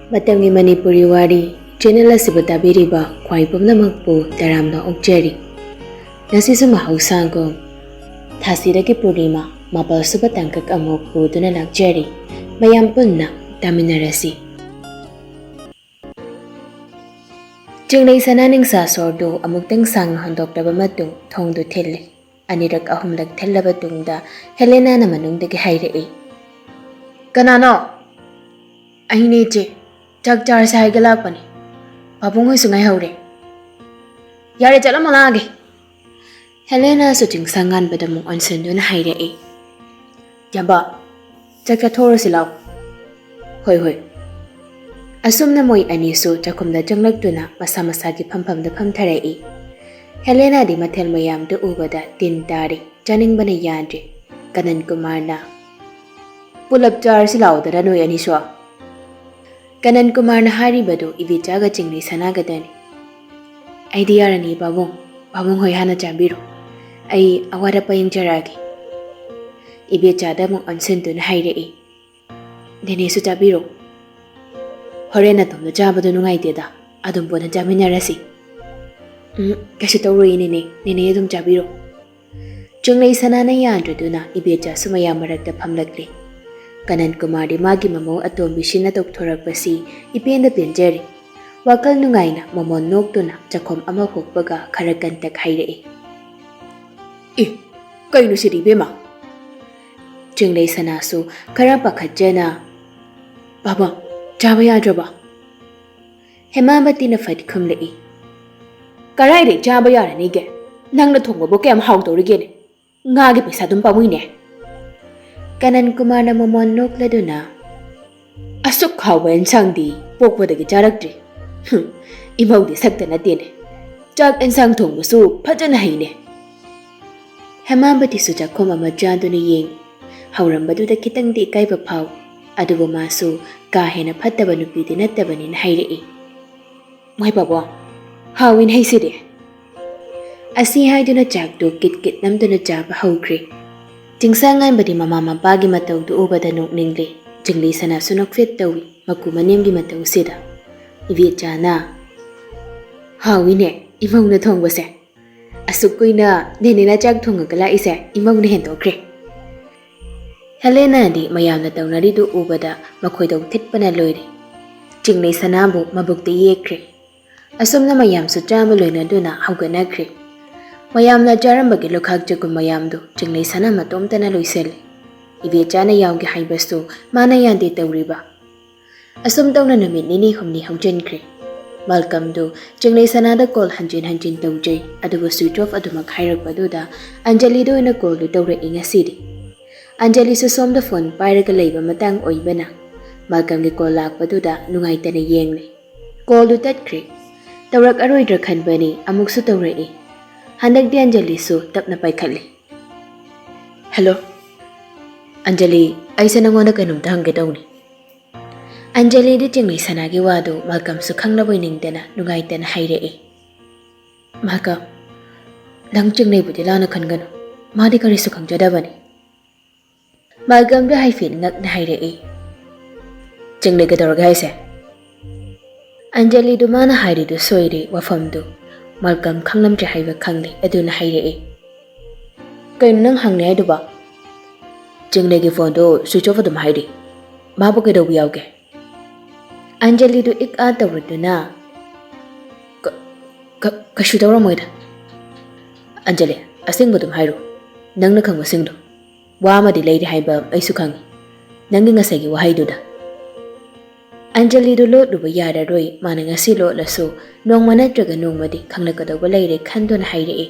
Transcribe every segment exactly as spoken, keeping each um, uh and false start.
ꯃꯇꯝꯒꯤ ꯃꯅꯤꯄꯨꯔꯤ ꯋꯥꯔꯤ ꯆꯦꯅꯦꯜ ꯑꯁꯤꯕꯨ ꯇꯥꯕꯤꯔꯤꯕ ꯈ꯭ꯋꯥꯏ ꯄꯨꯝꯅꯃꯛꯄꯨ ꯇꯔꯥꯝꯅ ꯑꯣꯛꯆꯔꯤ꯫ ꯉꯁꯤꯁꯨ ꯃꯍꯧꯁꯥꯒꯨꯝ ꯊꯥꯁꯤꯗꯒꯤ ꯄꯨꯔꯅꯤꯃꯥ, ꯃꯥꯄꯜ ꯁꯨꯕ ꯇꯥꯡꯀꯛ ꯑꯃꯨꯛ ꯄꯨꯗꯨꯅ ꯂꯥꯛꯆꯔꯤ꯫ ꯃꯌꯥꯝ ꯄꯨꯟꯅ ꯇꯥꯃꯤꯟꯅꯔꯁꯤ꯫ ꯆꯤꯡꯂꯩ ꯁꯅꯥ ꯅꯤꯡꯁꯥ ꯁꯣꯔꯗꯨ ꯑꯃꯨꯛꯇꯪ ꯁꯥꯡꯅ ꯍꯣꯟꯗꯣꯛꯂꯕ ꯃꯇꯨꯡ ꯊꯣꯡꯗꯨ ꯊꯤꯜꯂꯤ꯫ ꯑꯅꯤꯔꯛ ꯑꯍꯨꯝꯂꯛ ꯊꯤꯜꯂꯕ ꯇꯨꯡꯗ ꯍꯦꯂꯦꯅꯥꯅ ꯃꯅꯨꯡꯗꯒꯤ ꯍꯥꯏꯔꯛꯏ, "ꯀꯅꯥꯅꯣ?" "ꯑꯩꯅꯦ ꯏꯆꯦ, ꯆꯥꯛ ꯆꯥꯔꯁꯦ ꯍꯥꯏꯒꯦ ꯂꯥꯛꯄꯅꯦ꯫ ꯄꯥꯕꯨꯡ ꯍꯣꯏꯁꯨ ꯉꯥꯏꯍꯧꯔꯦ꯫" "ꯌꯥꯔꯦ, ꯆꯠꯂꯝꯃꯣ, ꯂꯥꯛꯑꯒꯦ꯫" ꯍꯦꯂꯦꯅꯥꯁꯨ ꯆꯤꯡꯁꯪ ꯉꯥꯟꯕꯗ ꯑꯃꯨꯛ ꯑꯣꯟꯁꯤꯟꯗꯨꯅ ꯍꯥꯏꯔꯛꯏ, "ꯌꯥꯝꯕ, ꯆꯥꯛ ꯆꯥꯊꯣꯛꯎꯔꯁꯤ ꯂꯥꯎ꯫" "ꯍꯣꯏ, ꯍꯣꯏ꯫" ꯑꯁꯨꯝꯅ ꯃꯣꯏ ꯑꯅꯤꯁꯨ ꯆꯥꯛꯈꯨꯝꯗ ꯆꯪꯂꯛꯇꯨꯅ ꯃꯁꯥ ꯃꯁꯥꯒꯤ ꯐꯝꯐꯝꯗ ꯐꯝꯊꯔꯛꯏ꯫ ꯍꯦꯂꯦꯅꯥꯗꯤ ꯃꯊꯦꯜ ꯃꯌꯥꯝꯗꯨ ꯎꯕꯗ ꯇꯤꯟ ꯇꯥꯔꯤ, ꯆꯥꯅꯤꯡꯕꯅ ꯌꯥꯗ꯭ꯔꯤ꯫ ꯀꯅꯟ ꯀꯨꯃꯥꯔꯅ, "ꯄꯨꯂꯞ ꯆꯥꯔꯁꯤ ꯂꯥꯎꯗꯅ ꯅꯣꯏ ꯑꯅꯤꯁꯨ꯫" ꯀꯅꯟ ꯀꯨꯃꯥꯔꯅ ꯍꯥꯏꯔꯤꯕꯗꯨ ꯏꯕꯦꯆꯥꯒ ꯆꯤꯡꯂꯩ ꯁꯅꯥꯒꯗꯅꯤ꯫ "ꯑꯩꯗꯤ ꯌꯥꯔꯅꯤ ꯄꯥꯕꯨꯡ, ꯄꯥꯕꯨꯡ ꯍꯣꯏ ꯍꯥꯟꯅ ꯆꯥꯕꯤꯔꯣ, ꯑꯩ ꯑꯋꯥꯠ ꯑꯄꯥ ꯌꯦꯡꯖꯔꯛꯑꯒꯦ꯫" ꯏꯕꯦꯆꯥꯗ ꯑꯃꯨꯛ ꯑꯣꯟꯁꯤꯟꯗꯨꯅ ꯍꯥꯏꯔꯛꯏ, "ꯅꯦꯅꯦꯁꯨ ꯆꯥꯕꯤꯔꯣ꯫ ꯍꯣꯔꯦꯟ ꯅꯇꯣꯝꯇ ꯆꯥꯕꯗꯣ ꯅꯨꯡꯉꯥꯏꯇꯦꯗ, ꯑꯗꯨꯝ ꯄꯨꯟꯅ ꯆꯥꯃꯤꯟꯅꯔꯁꯤ꯫" "ꯎꯝ, ꯀꯩꯁꯨ ꯇꯧꯔꯣꯏꯌꯦ ꯅꯦꯅꯦ, ꯅꯦꯅꯦ ꯑꯗꯨꯝ ꯆꯥꯕꯤꯔꯣ꯫" ꯆꯤꯡꯂꯩ ꯁꯅꯥꯅ ꯌꯥꯗ꯭ꯔꯗꯨꯅ ꯏꯕꯦꯆꯥꯁꯨ ꯃꯌꯥꯝ ꯃꯔꯛꯇ ꯐꯝꯂꯛꯂꯦ꯫ ꯀꯅꯟ ꯀꯨꯃꯥꯔꯗꯤ ꯃꯥꯒꯤ ꯃꯃꯧ ꯑꯇꯣꯝꯕꯤꯁꯤꯅ ꯇꯧꯊꯣꯔꯛꯄꯁꯤ ꯏꯄꯦꯟꯗ ꯄꯦꯟꯖꯔꯦ꯫ ꯋꯥꯈꯜ ꯅꯨꯡꯉꯥꯏꯅ ꯃꯃꯣꯟ ꯅꯣꯛꯇꯨꯅ ꯆꯥꯛꯈꯨꯝ ꯑꯃ ꯍꯣꯛꯄꯒ ꯈꯔ ꯀꯟꯇꯛ ꯍꯥꯏꯔꯛꯏ, "ꯑꯦ, ꯀꯩꯅꯣ ꯁꯤꯗꯤ ꯏꯕꯦꯝꯃ?" ꯆꯤꯡꯂꯩ ꯁꯅꯥꯁꯨ ꯈꯔ ꯄꯥꯈꯠꯆꯅ, "ꯄꯥꯕꯨꯡ, ꯆꯥꯕ ꯌꯥꯗ꯭ꯔꯕ?" ꯍꯦꯃꯥꯕꯇꯤꯅ ꯐꯠ ꯈꯨꯝꯂꯛꯏ, "ꯀꯔꯥꯏꯗꯩ ꯆꯥꯕ ꯌꯥꯔꯅꯤꯒꯦ? ꯅꯪꯅ ꯊꯣꯡꯕꯕꯨ ꯀꯌꯥꯝ ꯍꯥꯎꯗꯧꯔꯤꯒꯦꯅꯦ? ꯉꯥꯒꯤ ꯄꯩꯁꯥ ꯑꯗꯨꯝ ꯄꯥꯝꯃꯨꯏꯅꯦ꯫" ꯀꯅꯟ ꯀꯨꯃꯥꯔꯅ ꯃꯃꯣꯟ ꯅꯣꯛꯂꯗꯨꯅ, "ꯑꯁꯨꯛ ꯍꯥꯎꯕ ꯑꯦꯟꯁꯥꯡꯗꯤ ꯄꯣꯛꯄꯗꯒꯤ ꯆꯥꯔꯛꯇ꯭ꯔꯤ꯫ ꯍꯨꯝ, ꯏꯃꯧꯗꯤ ꯁꯛꯇ ꯅꯠꯇꯦꯅꯦ꯫ ꯆꯥꯛ ꯑꯦꯟꯁꯥꯡ ꯊꯣꯡꯕꯁꯨ ꯐꯖꯅ ꯍꯩꯅꯦ꯫" ꯍꯦꯃꯥꯕꯇꯤꯁꯨ ꯆꯥꯛꯈꯨꯝ ꯑꯃ ꯆꯥꯗꯨꯅ ꯌꯦꯡꯉꯤ꯫ ꯍꯧꯔꯝꯕꯗꯨꯗ ꯈꯤꯇꯪꯗꯤ ꯏꯀꯥꯏꯕ ꯐꯥꯎꯏ꯫ ꯑꯗꯨꯕꯨ ꯃꯥꯁꯨ ꯀꯥ ꯍꯦꯟꯅ ꯐꯠꯇꯕ ꯅꯨꯄꯤꯗꯤ ꯅꯠꯇꯕꯅꯤꯅ ꯍꯥꯏꯔꯛꯏ, "ꯃꯣꯏ ꯄꯥꯕꯨꯡ, ꯍꯥꯎꯏꯅꯦ ꯍꯩꯁꯤꯗꯤ꯫" ꯑꯁꯤ ꯍꯥꯏꯗꯨꯅ ꯆꯥꯛꯇꯨ ꯀꯤꯠ ꯀꯤꯠ ꯅꯝꯗꯨꯅ ꯆꯥꯕ ꯍꯧꯈ꯭ꯔꯦ꯫ ꯆꯤꯡꯁꯥꯡ ꯉꯥꯟꯕꯗꯤ ꯃꯃꯥ ꯃꯄꯥꯒꯤ ꯃꯇꯧꯗꯨ ꯎꯕꯗ ꯅꯣꯛꯅꯤꯡꯂꯦ꯫ ꯆꯤꯡꯂꯩ ꯁꯅꯥꯁꯨ ꯅꯣꯛꯐꯦꯠ ꯇꯧꯏ ꯃꯀꯨ ꯃꯅꯦꯝꯒꯤ ꯃꯇꯧꯁꯤꯗ꯫ ꯏꯕꯦꯆꯥꯅ, "ꯍꯥꯎꯏꯅꯦ ꯏꯃꯧꯅ ꯊꯣꯡꯕꯁꯦ꯫ ꯑꯁꯨꯛ ꯀꯨꯏꯅ ꯅꯦꯅꯦꯅ ꯆꯥꯛ ꯊꯣꯡꯉꯒ ꯂꯥꯛꯏꯁꯦ ꯏꯃꯧꯅ ꯍꯦꯟꯗꯣꯛꯈ꯭ꯔꯦ"꯫ ꯍꯦꯂꯦꯅꯥꯗꯤ ꯃꯌꯥꯝꯅ ꯇꯧꯅꯔꯤꯗꯨ ꯎꯕꯗ ꯃꯈꯣꯏꯗꯧ ꯊꯤꯠꯄꯅ ꯂꯣꯏꯔꯦ꯫ ꯆꯤꯡꯂꯩ ꯁꯅꯥꯕꯨ ꯃꯕꯨꯛꯇ ꯌꯦꯛꯈ꯭ꯔꯦ꯫ ꯑꯁꯨꯝꯅ ꯃꯌꯥꯝꯁꯨ ꯆꯥꯕ ꯂꯣꯏꯅꯗꯨꯅ ꯍꯧꯒꯠꯅꯈ꯭ꯔꯦ꯫ ꯃꯌꯥꯝꯅ ꯆꯥꯔꯝꯕꯒꯤ ꯂꯨꯈꯥꯛ ꯆꯒꯨꯝ ꯃꯌꯥꯝꯗꯨ ꯆꯤꯡꯂꯩ ꯁꯅꯥ ꯃꯇꯣꯝꯇꯅ ꯂꯣꯏꯁꯤꯜꯂꯤ꯫ ꯏꯕꯦꯆꯥꯅ ꯌꯥꯎꯒꯦ ꯍꯥꯏꯕꯁꯨ ꯃꯥꯅ ꯌꯥꯗꯦ ꯇꯧꯔꯤꯕ꯫ ꯑꯁꯨꯝ ꯇꯧꯅ ꯅꯨꯃꯤꯠ ꯅꯤꯅꯤ ꯍꯨꯝꯅꯤ ꯍꯧꯖꯤꯟꯈ꯭ꯔꯦ꯫ ꯃꯥꯜꯀꯝꯗꯨ ꯆꯤꯡꯂꯩ ꯁꯅꯥꯗ ꯀꯣꯜ ꯍꯟꯖꯤꯟ ꯍꯟꯖꯤꯟ ꯇꯧꯖꯩ, ꯑꯗꯨꯕꯨ ꯁ꯭ꯋꯤꯆ ꯑꯣꯐ ꯑꯗꯨꯃꯛ ꯍꯥꯏꯔꯛꯄꯗꯨꯗ ꯑꯟꯖꯂꯤꯗ ꯑꯣꯏꯅ ꯀꯣꯜꯗꯨ ꯇꯧꯔꯛꯏ ꯉꯁꯤꯗꯤ꯫ ꯑꯟꯖꯂꯤꯁꯨ ꯁꯣꯝꯗ ꯐꯣꯟ ꯄꯥꯏꯔꯒ ꯂꯩꯕ ꯃꯇꯥꯡ ꯑꯣꯏꯕꯅ ꯃꯥꯜꯀꯝꯒꯤ ꯀꯣꯜ ꯂꯥꯛꯄꯗꯨꯗ ꯅꯨꯡꯉꯥꯏꯇꯅ ꯌꯦꯡꯂꯦ꯫ ꯀꯣꯜꯗꯨ ꯇꯠꯈ꯭ꯔꯦ꯫ ꯇꯧꯔꯛꯑꯔꯣꯏꯗ꯭ꯔꯥ ꯈꯟꯕꯅꯤ, ꯑꯃꯨꯛꯁꯨ ꯇꯧꯔꯛꯏ꯫ ꯍꯟꯗꯛꯇꯤ ꯑꯟꯖꯂꯤꯁꯨ ꯇꯞꯅ ꯄꯥꯏꯈꯠꯂꯤ꯫ "ꯍꯦꯂꯣ꯫ ꯑꯟꯖꯂꯤ, ꯑꯩꯁꯦ ꯅꯪꯉꯣꯟꯗ ꯀꯩꯅꯣꯝꯇ ꯍꯪꯒꯦ ꯇꯧꯅꯤ"꯫ ꯑꯟꯖꯂꯤꯗꯤ ꯆꯤꯡꯂꯩ ꯁꯅꯥꯒꯤ ꯋꯥꯗꯨ ꯃꯥꯜꯀꯝꯁꯨ ꯈꯪꯂꯕꯣꯏ ꯅꯤꯡꯗꯅ ꯅꯨꯡꯉꯥꯏꯇꯅ ꯍꯥꯏꯔꯛꯏ꯫ "ꯃꯥꯜꯀꯝ, ꯅꯪ ꯆꯤꯡꯂꯩꯕꯨꯗꯤ ꯂꯥꯟꯅ ꯈꯟꯒꯅꯨ꯫ ꯃꯥꯗꯤ ꯀꯔꯤꯁꯨ ꯈꯪꯖꯗꯕꯅꯤ"꯫ ꯃꯥꯜꯀꯝꯗꯨ ꯍꯥꯏꯐꯦꯠ ꯉꯛꯅ ꯍꯥꯏꯔꯛꯏ꯫ "ꯆꯤꯡꯂꯩ ꯀꯩꯗꯧꯔꯒꯦ ꯍꯥꯏꯁꯦ?" ꯑꯟꯖꯂꯤꯗꯨ ꯃꯥꯅ ꯍꯥꯏꯔꯤꯗꯨ ꯁꯣꯏꯔꯦ ꯋꯥꯐꯝꯗꯨ꯫ ꯃꯥꯜꯀꯝ ꯈꯪꯂꯝꯗ꯭ꯔꯦ ꯍꯥꯏꯕ ꯈꯪꯂꯦ, ꯑꯗꯨꯅ ꯍꯥꯏꯔꯛꯏ꯫ "ꯀꯩꯅꯣ ꯅꯪ ꯍꯪꯂꯦ ꯍꯥꯏꯗꯨꯕꯣ?" "ꯆꯤꯡꯂꯩꯒꯤ ꯐꯣꯟꯗꯨ ꯁ꯭ꯋꯤꯆ ꯑꯣꯐ ꯑꯗꯨꯝ ꯍꯥꯏꯔꯤ꯫ ꯃꯥꯕꯨ ꯀꯩꯗꯧꯕ ꯌꯥꯎꯒꯦ?" ꯑꯟꯖꯂꯤꯗꯨ ꯏꯛ ꯑꯥ ꯇꯧꯔꯗꯨꯅ, "ꯀ-, ꯀ-, ꯀꯩꯁꯨ ꯇꯧꯔꯝꯃꯣꯏꯗ"꯫ "ꯑꯟꯖꯂꯤ, ꯑꯁꯦꯡꯕ ꯑꯗꯨꯝ ꯍꯥꯏꯔꯣ꯫ ꯅꯪꯅ ꯈꯪꯕꯁꯤꯡꯗꯣ꯫ ꯋꯥ ꯑꯃꯗꯤ ꯂꯩꯔꯤ ꯍꯥꯏꯕ ꯑꯩꯁꯨ ꯈꯪꯏ꯫ ꯅꯪꯒꯤ ꯉꯁꯥꯏꯒꯤ ꯋꯥꯍꯩꯗꯨꯗ"꯫ ꯑꯟꯖꯂꯤꯗꯨ ꯂꯣꯠꯂꯨꯕ ꯌꯥꯔꯔꯣꯏ, ꯃꯥꯅ ꯉꯁꯤ ꯂꯣꯠꯂꯁꯨ ꯅꯣꯡꯃ ꯅꯠꯇ꯭ꯔꯒ ꯅꯣꯡꯃꯗꯤ ꯈꯪꯂꯛꯀꯗꯧꯕ ꯂꯩꯔꯦ ꯈꯟꯗꯨꯅ ꯍꯥꯏꯔꯛꯏ꯫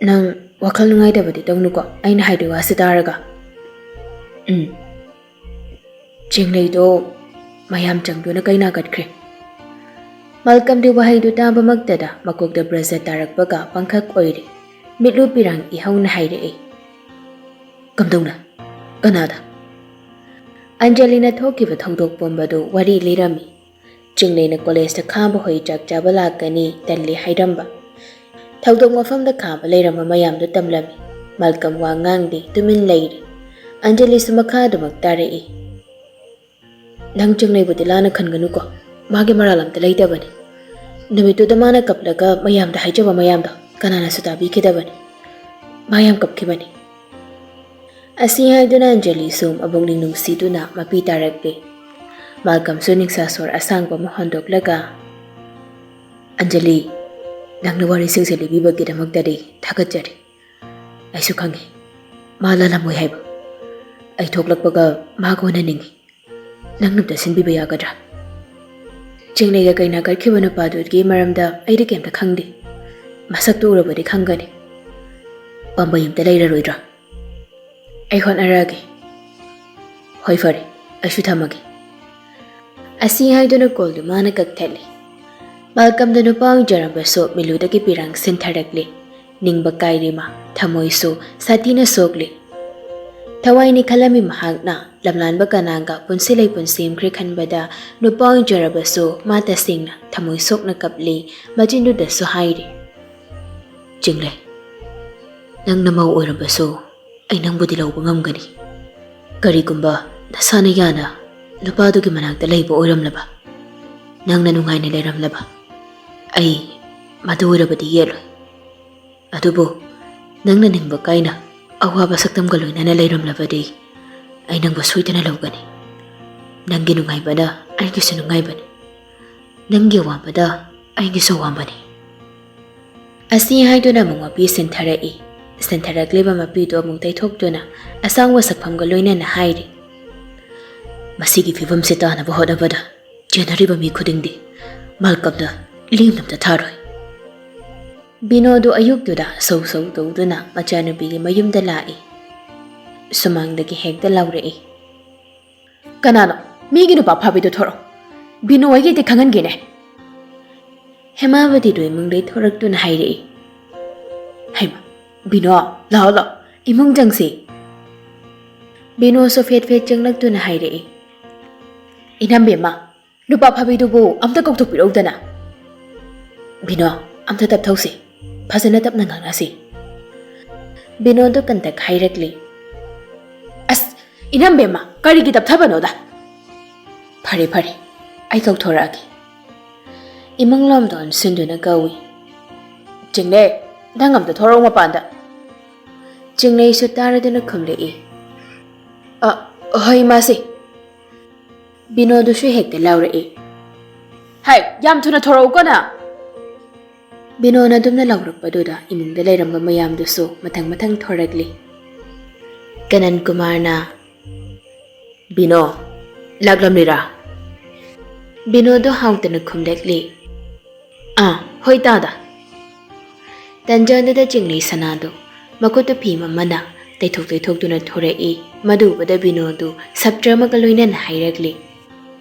"ꯅꯪ ꯋꯥꯈꯜ ꯅꯨꯡꯉꯥꯏꯇꯕꯗꯤ ꯇꯧꯅꯨꯀꯣ, ꯑꯩꯅ ꯍꯥꯏꯗꯣꯏ ꯋꯥꯁꯤ ꯇꯥꯔꯒ"꯫ "ꯎꯝ"꯫ ꯆꯤꯡꯂꯩꯗꯣ ꯃꯌꯥꯝ ꯆꯪꯗꯨꯅ ꯀꯩꯅꯥ ꯀꯠꯈ꯭ꯔꯦ꯫ ꯃꯥꯜꯀꯝꯗꯤ ꯋꯥꯍꯩꯗꯨ ꯇꯥꯕꯃꯛꯇꯗ ꯃꯀꯣꯛꯇ ꯕ꯭ꯔꯖ ꯇꯥꯔꯛꯄꯒ ꯄꯪꯈꯛ ꯑꯣꯏꯔꯦ꯫ ꯃꯤꯠꯂꯨ ꯄꯤꯔꯥꯡ ꯏꯍꯧꯅ ꯍꯥꯏꯔꯛꯏ꯫ "ꯀꯝꯗꯧꯅ? ꯀꯅꯥꯗ?" ꯑꯟꯖꯂꯤꯅ ꯊꯣꯛꯈꯤꯕ ꯊꯧꯗꯣꯛ ꯄꯨꯝꯕꯗꯨ ꯋꯥꯔꯤ ꯂꯤꯔꯝꯃꯤ꯫ ꯆꯤꯡꯂꯩꯅ ꯀꯣꯂꯦꯖꯇ ꯈꯥꯕ ꯍꯣꯏ ꯆꯥꯛ ꯆꯥꯕ ꯂꯥꯛꯀꯅꯤ ꯇꯜꯂꯤ ꯍꯥꯏꯔꯝꯕ꯫ ꯊꯧꯗꯣꯛ ꯃꯐꯝꯗ ꯈꯥꯕ ꯂꯩꯔꯝꯕ ꯃꯌꯥꯝꯗꯨ ꯇꯝꯂꯝꯃꯤ꯫ ꯃꯥꯜꯀꯝ ꯋꯥ ꯉꯥꯡꯗꯦ, ꯇꯨꯃꯤꯟ ꯂꯩꯔꯤ꯫ ꯑꯟꯖꯂꯤꯁꯨ ꯃꯈꯥ ꯑꯗꯨꯃꯛ ꯇꯥꯔꯛꯏ꯫ "ꯅꯪ ꯆꯤꯡꯂꯩꯕꯨꯗꯤ ꯂꯥꯟꯅ ꯈꯟꯒꯅꯨꯀꯣ, ꯃꯥꯒꯤ ꯃꯔꯥꯜ ꯑꯝꯇ ꯂꯩꯇꯕꯅꯤ꯫ ꯅꯨꯃꯤꯠꯇꯨꯗ ꯃꯥꯅ ꯀꯞꯂꯒ ꯃꯌꯥꯝꯗ ꯍꯥꯏꯖꯕ ꯃꯌꯥꯝꯗꯣ ꯀꯅꯥꯅꯁꯨ ꯇꯥꯕꯤꯈꯤꯗꯕꯅꯤ꯫ ꯃꯥ ꯌꯥꯝ ꯀꯞꯈꯤꯕꯅꯤ꯫" ꯑꯁꯤ ꯍꯥꯏꯗꯨꯅ ꯑꯟꯖꯂꯤꯁꯨ ꯃꯕꯨꯛꯅꯤꯡ ꯅꯨꯡꯁꯤꯗꯨꯅ ꯃꯄꯤ ꯇꯥꯔꯛꯂꯦ꯫ ꯃꯥꯜꯀꯝꯁꯨ ꯅꯤꯡꯁꯥ ꯁꯣꯔ ꯑꯁꯥꯡꯕ ꯑꯃ ꯍꯣꯟꯗꯣꯛꯂꯒ, "ꯑꯟꯖꯂꯤ, ꯅꯪꯅ ꯋꯥꯔꯤꯁꯤꯡꯁꯦ ꯂꯤꯕꯤꯕꯒꯤꯗꯃꯛꯇꯗꯤ ꯊꯥꯒꯠꯆꯔꯤ꯫ ꯑꯩꯁꯨ ꯈꯪꯉꯤ ꯃꯥ ꯂꯥꯜꯂꯝꯃꯣꯏ ꯍꯥꯏꯕ꯫ ꯑꯩ ꯊꯣꯛꯂꯛꯄꯒ ꯃꯥꯒ ꯎꯅꯅꯤꯡꯉꯤ꯫ ꯅꯪꯅ ꯑꯝꯇ ꯁꯤꯟꯕꯤꯕ ꯌꯥꯒꯗ꯭ꯔꯥ? ꯆꯤꯡꯂꯩꯒ ꯀꯩꯅꯥ ꯀꯠꯈꯤꯕ ꯅꯨꯄꯥꯗꯨꯒꯤ ꯃꯔꯝꯗ ꯑꯩꯗꯤ ꯀꯩꯝꯇ ꯈꯪꯗꯦ꯫ ꯃꯁꯛꯇꯨ ꯎꯔꯕꯗꯤ ꯈꯪꯒꯅꯤ꯫ ꯄꯥꯝꯕꯩ ꯑꯝꯇ ꯂꯩꯔꯔꯣꯏꯗ꯭ꯔꯥ? ꯑꯩ ꯍꯣꯠꯅꯔꯛꯑꯒꯦ꯫ ꯍꯣꯏ, ꯐꯔꯦ, ꯑꯩꯁꯨ ꯊꯝꯃꯒꯦ꯫" ꯑꯁꯤ ꯍꯥꯏꯗꯨꯅ ꯀꯣꯜꯗꯨ ꯃꯥꯅ ꯀꯛꯊꯠꯂꯤ꯫ ꯃꯥꯜꯀꯝꯗ ꯅꯨꯄꯥ ꯑꯣꯏꯖꯔꯝꯕꯁꯨ ꯃꯤꯂꯨꯗꯒꯤ ꯄꯤꯔꯥꯡ ꯁꯤꯟꯊꯔꯛꯂꯤ꯫ ꯅꯤꯡꯕ ꯀꯥꯏꯔꯤ ꯃꯥ, ꯊꯃꯣꯏꯁꯨ ꯁꯥꯊꯤꯅ ꯁꯣꯛꯂꯤ꯫ ꯊꯋꯥꯏꯅꯤ ꯈꯜꯂꯝꯃꯤ ꯃꯍꯥꯛꯅ꯫ ꯂꯝꯂꯥꯟꯕ ꯀꯅꯥꯒ ꯄꯨꯟꯁꯤ ꯂꯩꯄꯨꯟ ꯁꯦꯝꯈ꯭ꯔꯦ ꯈꯟꯕꯗ ꯅꯨꯄꯥ ꯑꯣꯏꯖꯔꯕꯁꯨ ꯃꯥ ꯇꯁꯦꯡꯅ ꯊꯃꯣꯏ ꯁꯣꯛꯅ ꯀꯞꯂꯤ꯫ ꯃꯆꯤꯟꯗꯨꯗꯁꯨ ꯍꯥꯏꯔꯤ, "ꯆꯤꯡꯂꯩ, ꯅꯪ ꯅꯃꯧ ꯑꯣꯏꯔꯕꯁꯨ ꯑꯩ ꯅꯪꯕꯨꯗꯤ ꯂꯧꯕ ꯉꯝꯒꯅꯤ꯫ ꯀꯔꯤꯒꯨꯝꯕ ꯅꯁꯥꯅ ꯌꯥꯅ ꯅꯨꯄꯥꯗꯨꯒꯤ ꯃꯅꯥꯛꯇ ꯂꯩꯕ ꯑꯣꯏꯔꯝꯂꯕ, ꯅꯪꯅ ꯅꯨꯡꯉꯥꯏꯅ ꯂꯩꯔꯝꯂꯕ, ꯑꯩ ꯃꯗꯨ ꯑꯣꯏꯔꯕꯗꯤ ꯌꯦꯠꯂꯣꯏ꯫ ꯑꯗꯨꯕꯨ ꯅꯪꯅ ꯅꯤꯡꯕ ꯀꯥꯏꯅ ꯑꯋꯥꯕ ꯁꯛꯇꯝꯒ ꯂꯣꯏꯅꯅ ꯂꯩꯔꯝꯂꯕꯗꯤ ꯑꯩ ꯅꯪꯕꯨ ꯁꯣꯏꯗꯅ ꯂꯧꯒꯅꯤ꯫ ꯅꯪꯒꯤ ꯅꯨꯡꯉꯥꯏꯕꯅ ꯑꯩꯒꯤꯁꯨ ꯅꯨꯡꯉꯥꯏꯕꯅꯤ꯫ ꯅꯪꯒꯤ ꯑꯋꯥꯕꯗ ꯑꯩꯒꯤꯁꯨ ꯑꯋꯥꯕꯅꯤ꯫" ꯑꯁꯤ ꯍꯥꯏꯗꯨꯅ ꯑꯃꯨꯛ ꯃꯄꯤ ꯁꯤꯟꯊꯔꯛꯏ꯫ ꯁꯤꯟꯊꯔꯛꯂꯤꯕ ꯃꯄꯤꯗꯨ ꯑꯃꯨꯛ ꯇꯩꯊꯣꯛꯇꯨꯅ ꯑꯁꯥꯡꯕ ꯁꯛꯐꯝꯒ ꯂꯣꯏꯅꯅ ꯍꯥꯏꯔꯤ, "ꯃꯁꯤꯒꯤ ꯐꯤꯕꯝꯁꯤ ꯇꯥꯅꯕ ꯍꯣꯠꯅꯕꯗ ꯆꯦꯟꯅꯔꯤꯕ ꯃꯤ ꯈꯨꯗꯤꯡꯗꯤ ꯃꯥꯜꯀꯝꯗ ꯂꯦꯝꯅ ꯑꯝꯇ ꯊꯥꯔꯣꯏ꯫" ꯕꯤꯅꯣꯗꯨ ꯑꯌꯨꯛꯇꯨꯗ ꯁꯧ ꯁꯧ ꯇꯧꯗꯨꯅ ꯃꯆꯥꯅꯨꯄꯤꯒꯤ ꯃꯌꯨꯝꯗ ꯂꯥꯛꯏ꯫ ꯁꯨꯃꯥꯡꯗꯒꯤ ꯍꯦꯛꯇ ꯂꯥꯎꯔꯛꯏ, "ꯀꯅꯥꯅꯣ? ꯃꯤꯒꯤ ꯅꯨꯄꯥ ꯐꯥꯕꯤꯗꯣ ꯊꯣꯔꯛꯑꯣ꯫ ꯕꯤꯅꯣ ꯑꯩꯒꯤꯗꯤ ꯈꯪꯍꯟꯒꯦꯅꯦ꯫" ꯍꯦꯃꯥꯕꯇꯤꯗꯨ ꯏꯃꯨꯡꯗꯩ ꯊꯣꯔꯛꯇꯨꯅ ꯍꯥꯏꯔꯛꯏ, "ꯍꯩꯃꯥ, ꯕꯤꯅꯣ, ꯂꯥꯛꯑꯣ ꯂꯥꯛꯑꯣ, ꯏꯃꯨꯡ ꯆꯪꯁꯤ꯫" ꯕꯤꯅꯣꯁꯨ ꯐꯦꯠ ꯐꯦꯠ ꯆꯪꯂꯛꯇꯨꯅ ꯍꯥꯏꯔꯛꯏ, "ꯏꯅꯝꯕꯦꯝꯃ, ꯅꯨꯄꯥ ꯐꯥꯕꯤꯗꯨꯕꯨ ꯑꯝꯇ ꯀꯧꯊꯣꯛꯄꯤꯔꯧꯗꯅ꯫" "ꯕꯤꯅꯣ, ꯑꯝꯇ ꯇꯞꯊꯧꯁꯤ, ꯐꯖꯅ ꯇꯞꯅ ꯉꯥꯡꯅꯁꯤ꯫" ꯕꯤꯅꯣꯗꯨ ꯀꯟꯇꯛ ꯍꯥꯏꯔꯛꯂꯤ, "ꯑꯁ, "ꯏꯅꯝꯕꯦꯝꯃ, ꯀꯔꯤꯒꯤ ꯇꯞꯊꯕꯅꯣꯗ?" "ꯐꯔꯦ, ꯐꯔꯦ, ꯑꯩ ꯀꯧꯊꯣꯔꯛꯑꯒꯦ꯫" ꯏꯃꯨꯡ ꯂꯣꯝꯗ ꯑꯣꯟꯁꯤꯟꯗꯨꯅ ꯀꯧꯏ꯫ "ꯆꯤꯡꯂꯦ, ꯅꯪ ꯑꯝꯇ ꯊꯣꯔꯛꯎ ꯃꯄꯥꯟꯗ꯫" ꯆꯤꯡꯂꯩꯁꯨ ꯇꯥꯔꯗꯨꯅ ꯈꯨꯝꯂꯛꯏ꯫ "ꯑ, ꯍꯣꯏ ꯏꯃꯥꯁꯤ꯫" ꯕꯤꯅꯣꯗꯨꯁꯨ ꯍꯦꯛꯇ ꯂꯥꯎꯔꯛꯏ꯫ "ꯍꯥꯏ, ꯌꯥꯝ ꯊꯨꯅ ꯊꯣꯔꯛꯎꯀꯣ ꯅꯪ!" ꯕꯤꯅꯣꯅ ꯑꯗꯨꯝꯅ ꯂꯥꯎꯔꯛꯄꯗꯨꯗ ꯏꯃꯨꯡꯗ ꯂꯩꯔꯝꯕ ꯃꯌꯥꯝꯗꯨꯁꯨ ꯃꯊꯪ ꯃꯊꯪ ꯊꯣꯔꯛꯂꯤ꯫ ꯀꯅꯟ ꯀꯨꯃꯥꯔꯅ, "ꯕꯤꯅꯣ, ꯂꯥꯛꯂꯝꯂꯤꯔꯥ?" ꯕꯤꯅꯣꯗꯣ ꯍꯥꯎꯇꯅ ꯈꯨꯝꯂꯛꯂꯤ꯫ "ꯑꯥ, ꯍꯣꯏ ꯇꯥꯗ꯫" ꯇꯟꯖꯥꯗꯨꯗ ꯆꯤꯡꯂꯩ ꯁꯅꯥꯗꯣ ꯃꯈꯨꯠꯇ ꯐꯤ ꯑꯃꯅ ꯇꯩꯊꯣꯛ ꯇꯩꯊꯣꯛꯇꯨꯅ ꯊꯣꯔꯛꯏ꯫ ꯃꯗꯨ ꯎꯕꯗ ꯕꯤꯅꯣꯗꯨ ꯁꯞꯇ꯭ꯔ ꯑꯃꯒ ꯂꯣꯏꯅꯅ ꯍꯥꯏꯔꯛꯂꯤ꯫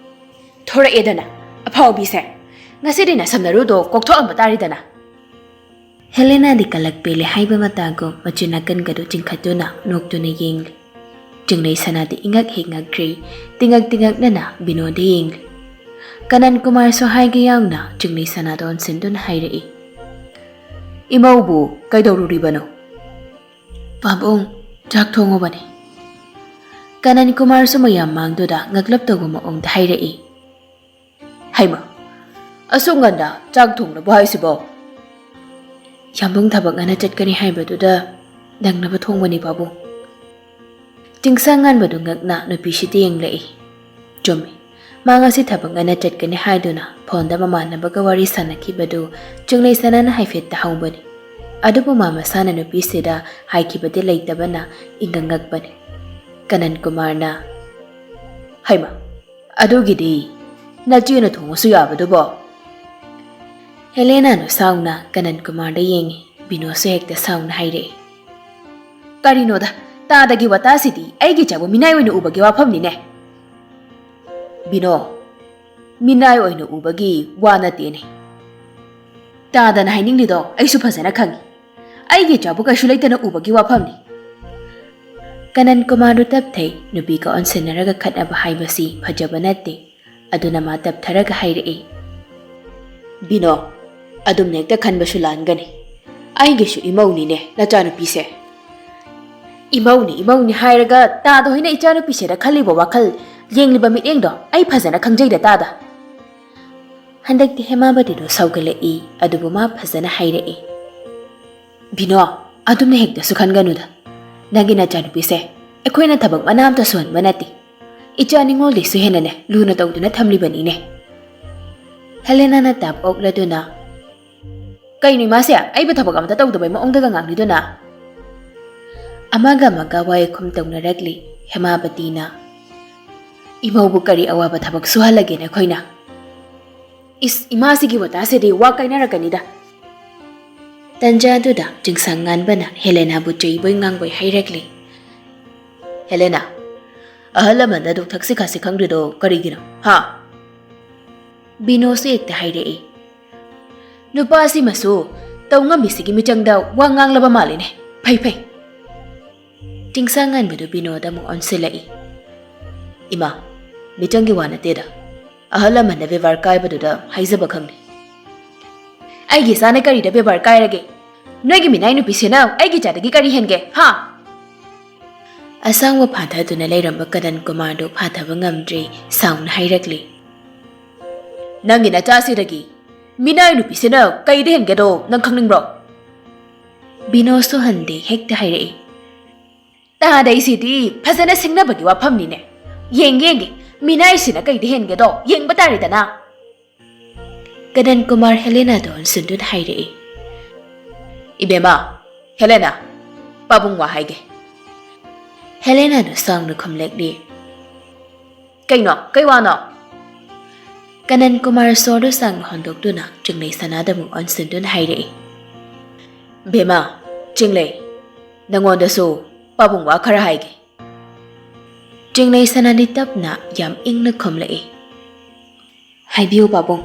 "ꯊꯣꯔꯛꯑꯦꯗꯅ, ꯑꯐꯥꯎꯕꯤꯁꯦ꯫ ꯉꯁꯤꯗꯤ ꯅꯁꯝ ꯅꯔꯨꯗꯣ ꯀꯣꯛꯊꯣꯛꯑꯝꯕ ꯇꯥꯔꯦꯗꯅ꯫" ꯍꯦꯂꯦꯅꯥꯗꯤ ꯀꯂꯛ ꯄꯦꯜꯂꯦ ꯍꯥꯏꯕ ꯃꯇꯥꯒꯨꯝ ꯃꯆꯤꯟ ꯅꯥꯀꯟꯒꯗꯨ ꯆꯤꯡꯈꯠꯇꯨꯅ ꯅꯣꯛꯇꯨꯅ ꯌꯦꯡꯂꯤ꯫ ꯆꯤꯡꯂꯩ ꯁꯅꯥꯗꯤ ꯏꯉꯛ ꯍꯦꯛ ꯉꯛꯈ꯭ꯔꯦ, ꯇꯤꯉꯛ ꯇꯤꯉꯛꯅꯅ ꯕꯤꯅꯣꯗ ꯌꯦꯡꯂꯤ꯫ ꯀꯅꯟ ꯀꯨꯃꯥꯔꯁꯨ ꯍꯥꯏꯒꯦ ꯌꯥꯎꯅ ꯆꯤꯡꯂꯩ ꯁꯅꯥꯗ ꯑꯣꯟꯁꯤꯟꯗꯨꯅ ꯍꯥꯏꯔꯛꯏ, "ꯏꯃꯧꯕꯨ ꯀꯩꯗꯧꯔꯨꯔꯤꯕꯅꯣ?" "ꯄꯥꯕꯨꯡ, ꯆꯥꯛ ꯊꯣꯡꯉꯨꯕꯅꯤ꯫" ꯀꯅꯟ ꯀꯨꯃꯥꯔꯁꯨ ꯃꯌꯥꯝ ꯃꯥꯡꯗꯨꯗ ꯉꯛꯂꯞ ꯇꯧꯕ ꯃꯑꯣꯡꯗ ꯍꯥꯏꯔꯛꯏ꯫ "ꯍꯩꯃ, ꯑꯁꯨꯛ ꯉꯟꯅ ꯆꯥꯛ ꯊꯣꯡꯂꯕꯣ ꯍꯥꯏꯁꯤꯕꯣ?" "ꯌꯥꯝꯕꯨꯡ ꯊꯕꯛ ꯉꯟꯅ ꯆꯠꯀꯅꯤ ꯍꯥꯏꯕꯗꯨꯗ ꯅꯪꯅꯕ ꯊꯣꯡꯕꯅꯤ ꯄꯥꯕꯨꯡ꯫" ꯆꯤꯡꯁꯥꯡ ꯉꯥꯟꯕꯗꯨ ꯉꯛꯅ ꯅꯨꯄꯤꯁꯤꯗ ꯌꯦꯡꯂꯛꯏ꯫ ꯆꯨꯝꯃꯤ, ꯃꯥ ꯉꯁꯤ ꯊꯕꯛ ꯉꯟꯅ ꯆꯠꯀꯅꯤ ꯍꯥꯏꯗꯨꯅ ꯐꯣꯟꯗ ꯃꯃꯥꯟꯅꯕꯒ ꯋꯥꯔꯤ ꯁꯥꯟꯅꯈꯤꯕꯗꯨ ꯆꯤꯡꯂꯩ ꯁꯅꯥꯅ ꯍꯥꯏꯐꯦꯠ ꯇꯥꯍꯧꯕꯅꯤ꯫ ꯑꯗꯨꯕꯨ ꯃꯥ ꯃꯁꯥꯅ ꯅꯨꯄꯤꯁꯤꯗ ꯍꯥꯏꯈꯤꯕꯗꯤ ꯂꯩꯇꯕꯅ ꯏꯉꯛ ꯉꯛꯄꯅꯤ꯫ ꯀꯅꯟ ꯀꯨꯃꯥꯔꯅ, "ꯍꯩꯃ, ꯑꯗꯨꯒꯤꯗꯤ ꯅꯆꯦꯅ ꯊꯣꯡꯉꯁꯨ ꯌꯥꯕꯗꯨꯕꯣ?" ꯍꯦꯂꯦꯅꯥꯅ ꯁꯥꯎꯅ ꯀꯅꯟ ꯀꯨꯃꯥꯔꯗ ꯌꯦꯡꯉꯤ꯫ ꯕꯤꯅꯣꯁꯨ ꯍꯦꯛꯇ ꯁꯥꯎꯅ ꯍꯥꯏꯔꯛꯏ, "ꯀꯔꯤꯅꯣꯗ, ꯇꯥꯗꯒꯤ ꯋꯥꯇꯥꯁꯤꯗꯤ ꯑꯩꯒꯤ ꯏꯆꯥꯕꯨ ꯃꯤꯅꯥꯏ ꯑꯣꯏꯅ ꯎꯕꯒꯤ ꯋꯥꯐꯝꯅꯤꯅꯦ꯫" "ꯕꯤꯅꯣ, ꯃꯤꯅꯥꯏ ꯑꯣꯏꯅ ꯎꯕꯒꯤ ꯋꯥ ꯅꯠꯇꯦꯅꯦ꯫ ꯇꯥꯗꯅ ꯍꯥꯏꯅꯤꯡꯂꯤꯗꯣ ꯑꯩꯁꯨ ꯐꯖꯅ ꯈꯪꯉꯤ꯫ ꯑꯩꯒꯤ ꯏꯆꯥꯕꯨ ꯀꯩꯁꯨ ꯂꯩꯇꯅ ꯎꯕꯒꯤ ꯋꯥꯐꯝꯅꯤ꯫" ꯀꯅꯟ ꯀꯨꯃꯥꯔꯗꯨ ꯇꯞꯊꯩ꯫ ꯅꯨꯄꯤꯒ ꯑꯣꯟꯁꯤꯟꯅꯔꯒ ꯈꯠꯅꯕ ꯍꯥꯏꯕꯁꯤ ꯐꯖꯕ ꯅꯠꯇꯦ꯫ ꯑꯗꯨꯅ ꯃꯥ ꯇꯞꯊꯔꯒ ꯍꯥꯏꯔꯛꯏ, "ꯕꯤꯅꯣ, ꯑꯗꯨꯝꯅ ꯍꯦꯛꯇ ꯈꯟꯕꯁꯨ ꯂꯥꯟꯒꯅꯤ꯫ ꯑꯩꯒꯤꯁꯨ ꯏꯃꯧꯅꯤꯅꯦ ꯅꯆꯥꯅꯨꯄꯤꯁꯦ꯫" "ꯏꯃꯧꯅꯤ, ꯏꯃꯧꯅꯤ" ꯍꯥꯏꯔꯒ ꯇꯥꯗ ꯍꯣꯏꯅ ꯏꯆꯥꯅꯨꯄꯤꯁꯤꯗ ꯈꯜꯂꯤꯕ ꯋꯥꯈꯜ, ꯌꯦꯡꯂꯤꯕ ꯃꯤꯠꯌꯦꯡꯗꯣ ꯑꯩ ꯐꯖꯅ ꯈꯪꯖꯩꯗ ꯇꯥꯗ꯫ ꯍꯟꯗꯛꯇꯤ ꯍꯦꯃꯥꯕꯇꯤꯗꯣ ꯁꯥꯎꯒꯠꯂꯛꯏ, ꯑꯗꯨꯕꯨ ꯃꯥ ꯐꯖꯅ ꯍꯥꯏꯔꯛꯏ꯫ "ꯕꯤꯅꯣ, ꯑꯗꯨꯝꯅ ꯍꯦꯛꯇꯁꯨ ꯈꯟꯒꯅꯨꯗ꯫ ꯅꯪꯒꯤ ꯅꯆꯥꯅꯨꯄꯤꯁꯦ ꯑꯩꯈꯣꯏꯅ ꯊꯕꯛ ꯃꯅꯥ ꯑꯝꯇ ꯁꯨꯍꯟꯕ ꯅꯠꯇꯦ꯫ ꯏꯆꯥ ꯅꯤꯉꯣꯜꯗꯩꯁꯨ ꯍꯦꯟꯅꯅꯦ ꯂꯨꯅ ꯇꯧꯗꯨꯅ ꯊꯝꯂꯤꯕꯅꯤꯅꯦ꯫" ꯍꯦꯂꯦꯅꯥꯅ ꯇꯥꯞ ꯑꯣꯛꯂꯗꯨꯅ, "ꯀꯩꯅꯣ ꯏꯃꯥꯁꯦ ꯑꯩꯕꯨ ꯊꯕꯛ ꯑꯃꯇ ꯇꯧꯗꯕꯩ ꯃꯑꯣꯡꯗꯒ ꯉꯥꯡꯂꯤꯗꯨꯅ?" ꯑꯃꯒ ꯑꯃꯒ ꯋꯥꯌꯦꯈꯨꯝ ꯇꯧꯅꯔꯛꯂꯤ꯫ ꯍꯦꯃꯥꯕꯇꯤꯅ, "ꯏꯃꯧꯕꯨ ꯀꯔꯤ ꯑꯋꯥꯕ ꯊꯕꯛ ꯁꯨꯍꯜꯂꯒꯦ ꯅꯈꯣꯏꯅ?" ꯏꯁ, ꯏꯃꯥꯁꯤꯒꯤ ꯋꯥꯇꯥꯁꯤꯗꯤ ꯋꯥ ꯀꯥꯏꯅꯔꯛꯀꯅꯤꯗ꯫ ꯇꯟꯖꯥꯗꯨꯗ ꯆꯤꯡꯁꯥꯡ ꯉꯥꯟꯕꯅ ꯍꯦꯂꯦꯅꯥꯕꯨ ꯆꯩꯕꯣꯏ ꯉꯥꯡꯕꯣꯏ ꯍꯥꯏꯔꯛꯂꯤ꯫ "ꯍꯦꯂꯦꯅꯥ, ꯑꯍꯜ ꯂꯃꯟꯗ ꯗꯨꯛ ꯊꯛꯁꯤ ꯈꯥꯁꯤ ꯈꯪꯗ꯭ꯔꯤꯗꯣ ꯀꯔꯤꯒꯤꯅꯣ, ꯍꯥ?" ꯕꯤꯅꯣꯁꯨ ꯍꯦꯛꯇ ꯍꯥꯏꯔꯛꯏ꯫ "ꯅꯨꯄꯥꯁꯤꯃꯁꯨ ꯇꯧ ꯉꯝꯃꯤꯁꯤꯒꯤ ꯃꯤꯆꯪꯗ ꯋꯥ ꯉꯥꯡꯂꯕ ꯃꯥꯜꯂꯤꯅꯦ꯫ ꯐꯩ, ꯐꯩ꯫" ꯆꯤꯡꯁꯥꯡ ꯉꯥꯟꯕꯗꯨ ꯕꯤꯅꯣꯗ ꯑꯃꯨꯛ ꯑꯣꯟꯁꯤꯜꯂꯛꯏ꯫ "ꯏꯃꯥ, ꯃꯤꯆꯪꯒꯤ ꯋꯥ ꯅꯠꯇꯦꯗ꯫ ꯑꯍꯜ ꯂꯃꯟꯅ ꯕꯦꯕꯥꯔ ꯀꯥꯏꯕꯗꯨꯗ ꯍꯥꯏꯖꯕ ꯈꯪꯅꯤ꯫" "ꯑꯩꯒꯤ ꯏꯆꯥꯅ ꯀꯔꯤꯗ ꯕꯦꯕꯥꯔ ꯀꯥꯏꯔꯒꯦ? ꯅꯣꯏꯒꯤ ꯃꯤꯅꯥꯏ ꯅꯨꯄꯤꯁꯤꯅ ꯑꯩꯒꯤ ꯏꯆꯥꯗꯒꯤ ꯀꯔꯤ ꯍꯦꯟꯒꯦ, ꯍꯥ?" ꯑꯁꯥꯡꯕ ꯐꯥꯊꯗꯨꯅ ꯂꯩꯔꯝꯕ ꯀꯅꯟ ꯀꯨꯃꯥꯔꯗꯨ ꯐꯥꯊꯕ ꯉꯝꯗ꯭ꯔꯦ, ꯁꯥꯎꯅ ꯍꯥꯏꯔꯛꯂꯤ꯫ "ꯅꯪꯒꯤ ꯅꯆꯥꯁꯤꯗꯒꯤ ꯃꯤꯅꯥꯏ ꯅꯨꯄꯤꯁꯤꯅ ꯀꯩꯗ ꯍꯦꯟꯒꯦꯗꯣ ꯅꯪ ꯈꯪꯅꯤꯡꯕ꯭ꯔꯣ?" ꯕꯤꯅꯣꯁꯨ ꯍꯟꯗꯦ, ꯍꯦꯛꯇ ꯍꯥꯏꯔꯛꯏ꯫ "ꯇꯥꯗꯩꯁꯤꯗꯤ ꯐꯖꯅ ꯁꯤꯡꯅꯕꯒꯤ ꯋꯥꯐꯝꯅꯤꯅꯦ꯫ ꯌꯦꯡꯒꯦ, ꯌꯦꯡꯒꯦ, ꯃꯤꯅꯥꯏꯁꯤꯅ ꯀꯩꯗ ꯍꯦꯟꯒꯦꯗꯣ ꯌꯦꯡꯕ ꯇꯥꯔꯦꯗꯅ꯫" ꯀꯅꯟ ꯀꯨꯃꯥꯔ ꯍꯦꯂꯦꯅꯥꯗ ꯑꯣꯟꯁꯤꯟꯗꯨꯅ ꯍꯥꯏꯔꯛꯏ꯫ "ꯏꯕꯦꯝꯃ, ꯍꯦꯂꯦꯅꯥ, ꯄꯥꯕꯨꯡ ꯋꯥ ꯍꯥꯏꯒꯦ꯫" ꯍꯦꯂꯦꯅꯥꯗ ꯁꯥꯎꯅ ꯈꯨꯝꯂꯛꯂꯤ꯫ "ꯀꯩꯅꯣ? ꯀꯩ ꯋꯥꯅꯣ?" ꯀꯅꯟ ꯀꯨꯃꯥꯔ ꯁꯣꯔꯗꯨ ꯁꯥꯡꯅ ꯍꯣꯟꯗꯣꯛꯇꯨꯅ ꯆꯤꯡꯂꯩ ꯁꯅꯥꯗ ꯑꯃꯨꯛ ꯑꯣꯟꯁꯤꯟꯗꯨꯅ ꯍꯥꯏꯔꯛꯏ꯫ "ꯕꯦꯝꯃ, ꯆꯤꯡꯂꯩ, ꯅꯪꯉꯣꯟꯗꯁꯨ ꯄꯥꯕꯨꯡ ꯋꯥ ꯈꯔ ꯍꯥꯏꯒꯦ꯫" ꯆꯤꯡꯂꯩ ꯁꯅꯥꯗꯤ ꯇꯞꯅ ꯌꯥꯝ ꯏꯪꯅ ꯈꯨꯝꯂꯛꯏ꯫ "ꯍꯥꯏꯕꯤꯌꯨ ꯄꯥꯕꯨꯡ꯫"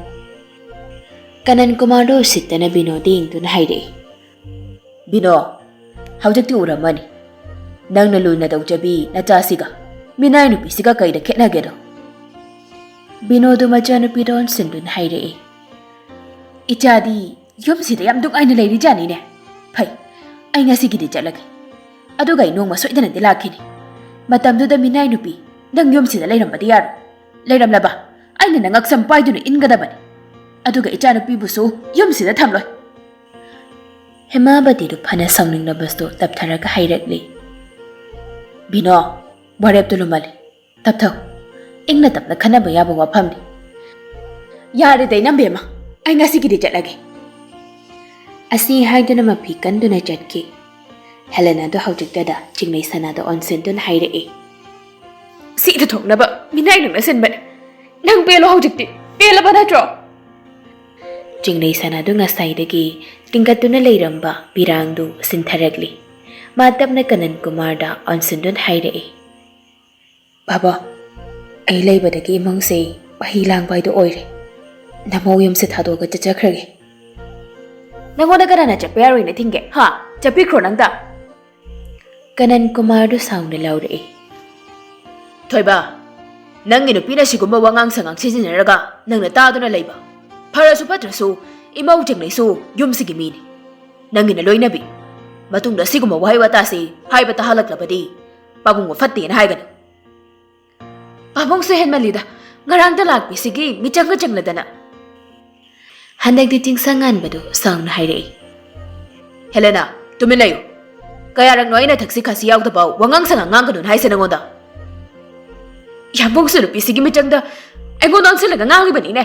ꯀꯅꯟ ꯀꯨꯃꯥꯔꯗꯨ ꯎꯁꯤꯠꯇꯅ ꯕꯤꯅꯣꯗ ꯌꯦꯡꯗꯨꯅ ꯍꯥꯏꯔꯛꯏ꯫ "ꯕꯤꯅꯣ, ꯍꯧꯖꯤꯛꯇꯤ ꯎꯔꯝꯃꯅꯤ ꯅꯪꯅ ꯂꯨꯅ ꯇꯧꯖꯕꯤ ꯅꯆꯥꯁꯤꯒ ꯃꯤꯅꯥꯏ ꯅꯨꯄꯤꯁꯤꯒ ꯀꯩꯗ ꯈꯦꯠꯅꯒꯦꯗꯣ?" ꯕꯤꯅꯣꯗꯨ ꯃꯆꯥꯅꯨꯄꯤꯗ ꯑꯣꯟꯁꯤꯟꯗꯨꯅ ꯍꯥꯏꯔꯛꯏ꯫ "ꯏꯆꯥꯗꯤ ꯌꯨꯝꯁꯤꯗ ꯌꯥꯝ ꯅꯨꯡꯉꯥꯏꯅ ꯂꯩꯔꯤꯖꯥꯠꯅꯤꯅꯦ꯫ ꯐꯩ, ꯑꯩ ꯉꯁꯤꯒꯤꯗꯤ ꯆꯠꯂꯒꯦ꯫ ꯑꯗꯨꯒ ꯑꯩ ꯅꯣꯡꯃ ꯁꯣꯏꯗꯅꯗꯤ ꯂꯥꯛꯈꯤꯅꯤ꯫ ꯃꯇꯝꯗꯨꯗ ꯃꯤꯅꯥꯏ ꯅꯨꯄꯤ, ꯅꯪ ꯌꯨꯝꯁꯤꯗ ꯂꯩꯔꯝꯕꯗꯤ ꯌꯥꯔꯣꯏ꯫ ꯂꯩꯔꯝꯂꯕ ꯑꯩꯅ ꯅꯉꯛꯁꯝ ꯄꯥꯏꯗꯨꯅ ꯏꯟꯒꯗꯕꯅꯤ꯫ ꯑꯗꯨꯒ ꯏꯆꯥꯅꯨꯄꯤꯕꯨꯁꯨ ꯌꯨꯝꯁꯤꯗ ꯊꯝꯂꯣꯏ꯫ ꯍꯦꯃꯥꯕꯇꯤꯗꯨ ꯐꯅ ꯁꯥꯎꯅꯤꯡꯂꯕꯁꯨ ꯇꯞꯊꯔꯒ ꯍꯥꯏꯔꯛꯂꯤ, "ꯕꯤꯅꯣ, ꯋꯥꯔꯦꯞꯇꯨ ꯂꯨꯃꯜꯂꯤ꯫ ꯇꯞꯊꯧ꯫ ꯏꯪꯅ ꯇꯞꯅ ꯈꯟꯅꯕ ꯌꯥꯕ ꯋꯥꯐꯝꯅꯤ꯫" "ꯌꯥꯔꯦꯗ, ꯏꯅꯝꯕꯦꯝꯃ, ꯑꯩ ꯉꯁꯤꯒꯤꯗꯤ ꯆꯠꯂꯒꯦ꯫" ꯑꯁꯤ ꯍꯥꯏꯗꯨꯅ ꯃꯐꯤ ꯀꯟꯗꯨꯅ ꯆꯠꯈꯤ꯫ ꯍꯦꯂꯦꯅꯥꯗꯨ ꯍꯧꯖꯤꯛꯇꯗ ꯆꯤꯡꯂꯩ ꯁꯅꯥꯗ ꯑꯣꯟꯁꯤꯟꯗꯨꯅ ꯍꯥꯏꯔꯛꯏ, "ꯁꯤꯗ ꯊꯣꯛꯅꯕ ꯃꯤꯅꯥꯏ ꯅꯪꯅ ꯁꯤꯟꯕꯅꯦ꯫ ꯅꯪ ꯄꯦꯜꯂꯣ ꯍꯧꯖꯤꯛꯇꯤ꯫ ꯄꯦꯜꯂꯕ ꯅꯠꯇ꯭ꯔꯣ?" ꯆꯤꯡꯂꯩ ꯁꯅꯥꯗꯨ ꯉꯁꯥꯏꯗꯒꯤ ꯀꯤꯡꯀꯠꯇꯨꯅ ꯂꯩꯔꯝꯕ ꯄꯤꯔꯥꯡꯗꯨ ꯁꯤꯟꯊꯔꯛꯂꯤ꯫ ꯃꯥ ꯇꯞꯅ ꯀꯅꯟ ꯀꯨꯃꯥꯔꯗ ꯑꯣꯟꯁꯤꯟꯗꯨꯅ ꯍꯥꯏꯔꯛꯏ, "ꯕꯥꯕꯥ, ꯑꯩ ꯂꯩꯕꯗꯒꯤ ꯏꯃꯨꯡꯁꯦ ꯃꯍꯤ ꯂꯥꯡꯕ ꯍꯥꯏꯗꯨ ꯑꯣꯏꯔꯦ꯫ ꯅꯃꯧ ꯌꯨꯝꯁꯦ ꯊꯥꯗꯣꯛꯑꯒ ꯆꯠꯆꯈ꯭ꯔꯒꯦ꯫" "ꯅꯪꯉꯣꯟꯗ ꯀꯅꯥꯅ ꯆꯠꯄ ꯌꯥꯔꯣꯏꯅ ꯊꯤꯡꯒꯦ? ꯍꯥ? ꯆꯠꯄꯤꯈ꯭ꯔꯣ ꯅꯪꯗ꯫" ꯀꯅꯟ ꯀꯨꯃꯥꯔꯗꯨ ꯁꯥꯎꯅ ꯂꯥꯎꯔꯛꯏ, "ꯊꯣꯏꯕ, ꯅꯪꯒꯤ ꯅꯨꯄꯤꯅ ꯁꯤꯒꯨꯝꯕ ꯋꯥꯉꯥꯡ ꯁꯉꯥꯡ ꯁꯤꯖꯤꯟꯅꯔꯒ ꯅꯪꯅ ꯇꯥꯗꯨꯅ ꯂꯩꯕ? ꯐꯔꯁꯨ ꯐꯠꯇ꯭ꯔꯁꯨ ꯏꯃꯧ ꯆꯤꯡꯂꯩꯁꯨ ꯌꯨꯝꯁꯤꯒꯤ ꯃꯤꯅꯤ꯫ ꯅꯪꯒꯤꯅ ꯂꯣꯏꯅꯕꯤ꯫ ꯃꯇꯨꯡꯗ ꯁꯤꯒꯨꯝꯕ ꯋꯥꯍꯩ ꯋꯥꯇꯥꯁꯤ ꯍꯥꯏꯕ ꯇꯥꯍꯜꯂꯛꯂꯕꯗꯤ ꯄꯥꯕꯨꯡꯕꯨ ꯐꯠꯇꯦꯅ ꯍꯥꯏꯒꯅꯤ꯫" "ꯄꯥꯕꯨꯡꯁꯨ ꯍꯦꯟꯃꯜꯂꯤꯗ, ꯉꯔꯥꯡꯗ ꯂꯥꯛꯄꯤꯁꯤꯒꯤ ꯃꯤꯆꯪꯒ ꯆꯪꯂꯗꯅ꯫" ꯍꯟꯗꯛꯇꯤ ꯆꯤꯡꯁꯪ ꯉꯥꯟꯕꯗꯨ ꯁꯥꯎꯅ ꯍꯥꯏꯔꯛꯏ, "ꯍꯦꯂꯦꯅꯥ, ꯇꯨꯃꯤꯟ ꯂꯩꯌꯨ꯫ ꯀꯌꯥꯔꯛꯅꯣ ꯑꯩꯅ ꯊꯛꯁꯤ ꯈꯥꯁꯤ ꯌꯥꯎꯗꯕ ꯋꯥꯉꯥꯡ ꯁꯉꯥꯡ ꯉꯥꯡꯒꯅꯨꯅ ꯍꯥꯏꯁꯦ ꯅꯪꯉꯣꯟꯗ? ꯌꯥꯝꯕꯨꯡꯁꯨ ꯅꯨꯄꯤꯁꯤꯒꯤ ꯃꯤꯆꯪꯗ ꯑꯩꯉꯣꯟꯗ ꯑꯣꯟꯁꯤꯜꯂꯒ ꯉꯥꯡꯂꯤꯕꯅꯤꯅꯦ꯫"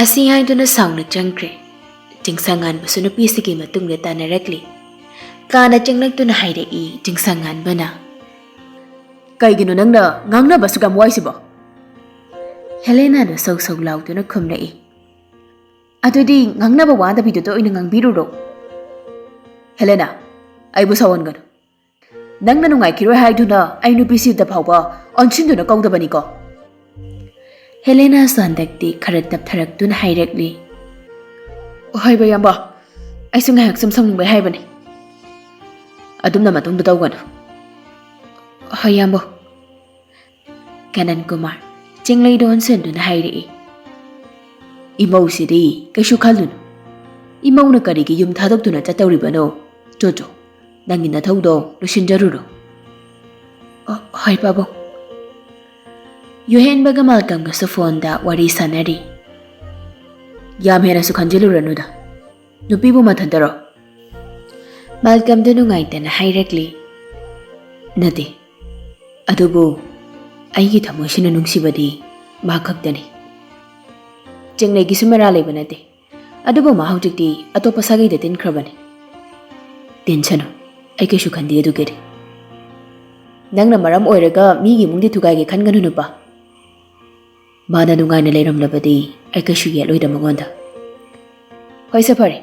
ꯑꯁꯤ ꯍꯥꯏꯗꯨꯅ ꯁꯥꯎꯅ ꯆꯪꯈ꯭ꯔꯦ꯫ ꯆꯤꯡꯁꯪ ꯉꯥꯟꯕꯁꯨ ꯅꯨꯄꯤꯁꯤꯒꯤ ꯃꯇꯨꯡꯗ ꯇꯥꯟꯅꯔꯛꯂꯤ꯫ ꯀꯥꯅ ꯆꯪꯂꯛꯇꯨꯅ ꯍꯥꯏꯔꯛꯏ ꯆꯤꯡꯁꯪ ꯉꯥꯟꯕꯅ, "ꯀꯩꯒꯤꯅꯣ ꯅꯪꯅ ꯉꯥꯡꯅꯕ ꯑꯁꯨꯛ ꯌꯥꯝ ꯋꯥꯏꯁꯤꯕꯣ?" ꯍꯦꯂꯦꯅꯥꯗꯣ ꯁꯧ ꯁꯧ ꯂꯥꯎꯗꯨꯅ ꯈꯨꯝꯂꯛꯏ, "ꯑꯗꯨꯗꯤ ꯉꯥꯡꯅꯕ ꯋꯥꯗꯕꯤꯗꯨꯗ ꯑꯣꯏꯅ ꯉꯥꯡꯕꯤꯔꯨꯔꯣ꯫" "ꯍꯦꯂꯦꯅꯥ, ꯑꯩꯕꯨ ꯁꯥꯎꯍꯟꯒꯅꯨ꯫ ꯅꯪꯅ ꯅꯨꯡꯉꯥꯏꯈꯤꯔꯣꯏ ꯍꯥꯏꯗꯨꯅ ꯑꯩ ꯅꯨꯄꯤꯁꯤꯗ ꯐꯥꯎꯕ ꯑꯣꯟꯁꯤꯟꯗꯨꯅ ꯀꯧꯗꯕꯅꯤꯀꯣ꯫" ꯍꯦꯂꯦꯅꯥꯁꯨ ꯍꯟꯗꯛꯇꯤ ꯈꯔ ꯇꯞꯊꯔꯛꯇꯨꯅ ꯍꯥꯏꯔꯛꯂꯤ, "ꯍꯣꯏꯕ ꯏꯌꯥꯝꯕ, ꯑꯩꯁꯨ ꯉꯥꯏꯍꯥꯛ ꯁꯨꯝ ꯁꯥꯎꯅꯤꯡꯕꯩ ꯍꯥꯏꯕꯅꯤ꯫ ꯑꯗꯨꯝꯅ ꯃꯇꯨꯡꯗ ꯇꯧꯒꯅꯨ꯫" "ꯍꯣꯏ ꯏꯌꯥꯝꯕ꯫" ꯀꯅꯟ ꯀꯨꯃꯥꯔ ꯆꯤꯡꯂꯩꯗ ꯑꯣꯟꯁꯤꯟꯗꯨꯅ ꯍꯥꯏꯔꯛꯏ, "ꯏꯃꯧꯁꯤꯗꯤ ꯀꯩꯁꯨ ꯈꯜꯂꯨꯅꯨ꯫ ꯏꯃꯧꯅ ꯀꯔꯤꯒꯤ ꯌꯨꯝ ꯊꯥꯗꯣꯛꯇꯨꯅ ꯆꯠꯇꯧꯔꯤꯕꯅꯣ? ꯆꯣ ꯆꯣ, ꯅꯪꯒꯤ ꯅꯊꯧꯗꯣ ꯂꯣꯏꯁꯤꯟꯖꯔꯨꯔꯣ꯫ ꯑꯣ, ꯍꯣꯏ ꯄꯥꯕꯨꯡ꯫ ꯌꯨꯍꯦꯟꯕꯒ ꯃꯥꯜꯀꯝꯒꯁꯨ ꯐꯣꯟꯗ ꯋꯥꯔꯤ ꯁꯥꯟꯅꯔꯤ꯫ ꯌꯥꯝ ꯍꯦꯟꯅꯁꯨ ꯈꯟꯖꯤꯜꯂꯨꯔꯅꯨꯗ꯫ ꯅꯨꯄꯤꯕꯨ ꯃꯊꯟꯇꯔꯣ? ꯃꯥꯜꯀꯝꯗ ꯅꯨꯡꯉꯥꯏꯇꯅ ꯍꯥꯏꯔꯛꯂꯤ꯫ ꯅꯠꯇꯦ, ꯑꯗꯨꯕꯨ ꯑꯩꯒꯤ ꯊꯃꯣꯏꯁꯤꯅ ꯅꯨꯡꯁꯤꯕꯗꯤ ꯃꯥ ꯈꯛꯇꯅꯤ꯫ ꯆꯤꯡꯂꯩꯒꯤꯁꯨ ꯃꯔꯥ ꯂꯩꯕ ꯅꯠꯇꯦ, ꯑꯗꯨꯕꯨ ꯃꯥ ꯍꯧꯖꯤꯛꯇꯤ ꯑꯇꯣꯞꯄ ꯁꯥꯒꯩꯗ ꯇꯤꯟꯈ꯭ꯔꯕꯅꯤ꯫ ꯇꯤꯟꯁꯅꯨ, ꯑꯩ ꯀꯩꯁꯨ ꯈꯟꯗꯦ ꯑꯗꯨꯒꯤꯗꯤ꯫ ꯅꯪꯅ ꯃꯔꯝ ꯑꯣꯏꯔꯒ ꯃꯤꯒꯤ ꯏꯃꯨꯡꯗꯤ ꯊꯨꯒꯥꯏꯒꯦ ꯈꯟꯒꯅꯨ ꯅꯨꯄꯥ꯫ ꯃꯥꯅ ꯅꯨꯡꯉꯥꯏꯅ ꯂꯩꯔꯝꯂꯕꯗꯤ ꯑꯩ ꯀꯩꯁꯨ ꯌꯦꯠꯂꯣꯏꯗ ꯃꯉꯣꯟꯗ꯫ ꯍꯣꯏꯁꯦ ꯐꯔꯦ,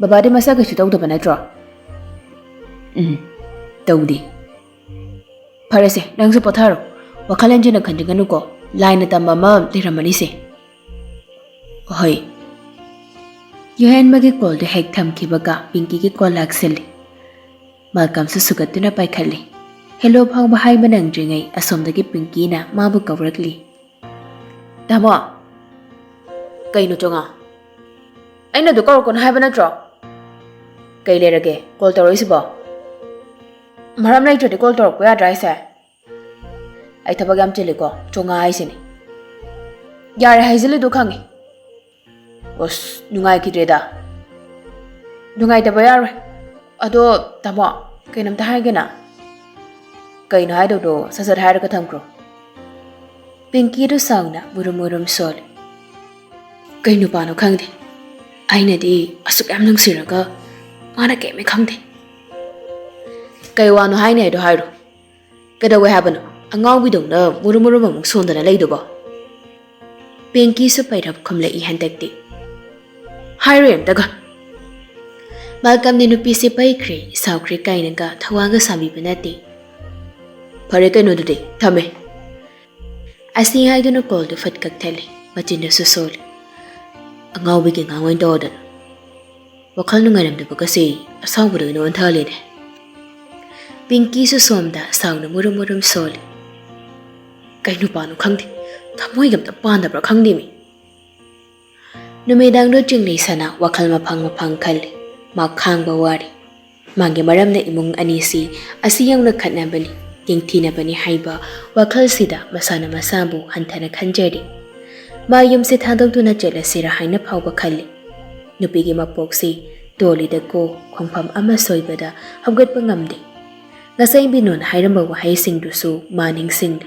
ꯕꯕꯥꯗꯤ ꯃꯁꯥ ꯀꯩꯁꯨ ꯇꯧꯗꯕ ꯅꯠꯇ꯭ꯔꯣ? ꯎꯝ, ꯇꯧꯗꯦ꯫ ꯐꯔꯦꯁꯦ, ꯅꯪꯁꯨ ꯄꯣꯊꯥꯔꯣ꯫ ꯋꯥꯈꯜ ꯍꯦꯟꯖꯤꯟꯅ ꯈꯟꯖꯤꯟꯒꯅꯨꯀꯣ꯫ ꯂꯥꯏꯅ ꯇꯝꯕ ꯑꯃ ꯂꯩꯔꯝꯃꯅꯤꯁꯦ꯫ ꯍꯣꯏ꯫ ꯌꯨꯍꯦꯟꯕꯒꯤ ꯀꯣꯜꯗꯨ ꯍꯦꯛ ꯊꯝꯈꯤꯕꯒ ꯄꯤꯡꯀꯤꯒꯤ ꯀꯣꯜ ꯂꯥꯛꯁꯤꯜꯂꯤ꯫ ꯃꯥꯜꯀꯝꯁꯨ ꯁꯨꯒꯠꯇꯨꯅ ꯄꯥꯏꯈꯠꯂꯤ꯫ ꯍꯦꯂꯣ ꯐꯥꯎꯕ ꯍꯥꯏꯕ ꯅꯪꯗ꯭ꯔꯤꯉꯩ ꯑꯁꯣꯝꯗꯒꯤ ꯄꯤꯡꯀꯤꯅ ꯃꯥꯕꯨ ꯀꯧꯔꯛꯂꯤ꯫ ꯇꯥꯃꯣ! ꯀꯩꯅꯣ ꯆꯣꯉꯥ? ꯑꯩꯅ ꯑꯗꯨ ꯀꯧꯔꯛꯀꯅꯨ ꯍꯥꯏꯕ ꯅꯠꯇ꯭ꯔꯣ? ꯀꯩ ꯂꯩꯔꯒꯦ ꯀꯣꯜ ꯇꯧꯔꯛꯏꯁꯤꯕꯣ? ꯃꯔꯝ ꯂꯩꯇ꯭ꯔꯗꯤ ꯀꯣꯜ ꯇꯧꯔꯛꯄ ꯌꯥꯗ꯭ꯔꯥ ꯍꯥꯏꯁꯦ? ꯑꯩ ꯊꯕꯛ ꯌꯥꯝ ꯆꯤꯜꯂꯤꯀꯣ, ꯆꯣꯉꯥ ꯍꯥꯏꯁꯤꯅꯤ꯫ ꯌꯥꯔꯦ ꯍꯥꯏꯖꯤꯜꯂꯤꯗꯣ ꯈꯪꯉꯦ꯫ ꯑꯁ, ꯅꯨꯡꯉꯥꯏꯈꯤꯗ꯭ꯔꯦꯗ꯫ ꯅꯨꯡꯉꯥꯏꯇꯕ ꯌꯥꯔꯣꯏ꯫ ꯑꯗꯣ ꯇꯥꯃꯣ, ꯀꯩꯅꯣꯝꯇ ꯍꯥꯏꯒꯦꯅ꯫ ꯀꯩꯅꯣ ꯍꯥꯏꯗꯧꯗꯣ ꯁꯠ ꯁꯠ ꯍꯥꯏꯔꯒ ꯊꯝꯈ꯭ꯔꯣ꯫ ꯄꯤꯡꯀꯤꯗꯨ ꯁꯥꯎꯅ ꯃꯨꯔꯨꯝ ꯃꯨꯔꯨꯝ ꯁꯣꯜꯂꯤ꯫ ꯀꯩ ꯅꯨꯄꯥꯅꯣ ꯈꯪꯗꯦ, ꯑꯩꯅꯗꯤ ꯑꯁꯨꯛ ꯌꯥꯝ ꯅꯨꯡꯁꯤꯔꯒ ꯃꯥꯅ ꯀꯩꯝ ꯈꯪꯗꯦ꯫ ꯀꯩ ꯋꯥꯅꯣ ꯍꯥꯏꯅꯤ ꯍꯥꯏꯗꯣ ꯍꯥꯏꯔꯣ꯫ ꯀꯩꯗꯧꯋꯦ ꯍꯥꯏꯕꯅꯣ? ꯑꯉꯥꯎꯕꯤꯗꯧꯅ ꯃꯨꯔꯨꯝ ꯃꯨꯔꯨꯝ ꯑꯃꯨꯛ ꯁꯣꯟꯗꯅ ꯂꯩꯗꯨꯕꯣ? ꯄꯤꯡꯀꯤꯁꯨ ꯄꯩꯔꯞ ꯈꯨꯝꯂꯛꯏ ꯍꯟꯗꯛꯇꯤ꯫ ꯍꯥꯏꯔꯣꯏ ꯑꯝꯇꯒ꯫ ꯃꯥꯜꯀꯝꯗꯤ ꯅꯨꯄꯤꯁꯦ ꯄꯩꯈ꯭ꯔꯦ, ꯁꯥꯎꯈ꯭ꯔꯦ ꯀꯥꯏꯅꯒ ꯊꯋꯥꯒ ꯁꯥꯕꯤꯕ ꯅꯠꯇꯦ꯫ ꯐꯔꯦ ꯀꯩꯅꯣꯗꯨꯗꯤ, ꯊꯝꯃꯦ꯫ ꯑꯁꯤ ꯍꯥꯏꯗꯨꯅ ꯀꯣꯜꯗꯨ ꯐꯠ ꯀꯛꯊꯠꯂꯦ, ꯃꯆꯤꯟꯗꯁꯨ ꯁꯣꯜꯂꯦ꯫ ꯑꯉꯥꯎꯕꯤꯒꯤ ꯑꯉꯥꯡ ꯑꯣꯏꯅ ꯇꯧꯗꯅ꯫ ꯋꯥꯈꯜ ꯅꯨꯡꯉꯥꯏꯔꯝꯗꯕꯒꯁꯦ ꯑꯁꯥꯎꯕꯗ ꯑꯣꯏꯅ ꯑꯣꯟꯊꯍꯜꯂꯦꯅꯦ꯫ ꯄꯤꯡꯀꯤꯁꯨ ꯁꯣꯝꯗ ꯁꯥꯎꯅ ꯃꯨꯔꯨꯝ ꯃꯨꯔꯨꯝ ꯁꯣꯜꯂꯤ꯫ ꯀꯩ ꯅꯨꯄꯥꯅꯣ ꯈꯪꯗꯦ, ꯊꯃꯣꯏꯒ ꯑꯝꯇ ꯄꯥꯟꯗꯕ꯭ꯔꯥ ꯈꯪꯗꯦꯃꯤ꯫ ꯅꯨꯃꯤꯗꯥꯡꯗꯣ ꯆꯤꯡꯂꯩꯁꯅꯥ ꯋꯥꯈꯜ ꯃꯐꯪ ꯃꯐꯪ ꯈꯜꯂꯤ꯫ ꯃꯥ ꯈꯥꯡꯕ ꯋꯥꯔꯦ꯫ ꯃꯥꯒꯤ ꯃꯔꯝꯅ ꯏꯃꯨꯡ ꯑꯅꯤꯁꯤ ꯑꯁꯤ ꯌꯧꯅ ꯈꯠꯅꯕꯅꯤ, ꯌꯦꯡꯊꯤꯅꯕꯅꯤ ꯍꯥꯏꯕ ꯋꯥꯈꯜꯁꯤꯗ ꯃꯁꯥꯅ ꯃꯁꯥꯕꯨ ꯍꯟꯊꯅ ꯈꯟꯖꯔꯤ꯫ ꯃꯥ ꯌꯨꯝꯁꯤ ꯊꯥꯗꯣꯛꯇꯨꯅ ꯆꯠꯂꯁꯤꯔꯥ ꯍꯥꯏꯅ ꯐꯥꯎꯕ ꯈꯜꯂꯤ꯫ ꯅꯨꯄꯤꯒꯤ ꯃꯄꯣꯛꯁꯤ ꯇꯣꯜꯂꯤꯗꯀꯣ, ꯈꯣꯡꯐꯝ ꯑꯃ ꯁꯣꯏꯕꯗ ꯍꯧꯒꯠꯄ ꯉꯝꯗꯦ꯫ ꯉꯁꯥꯏ ꯕꯤꯅꯣꯅ ꯍꯥꯏꯔꯝꯕ ꯋꯥꯍꯩꯁꯤꯡꯗꯨꯁꯨ ꯃꯥ ꯅꯤꯡꯁꯤꯡꯂꯤ꯫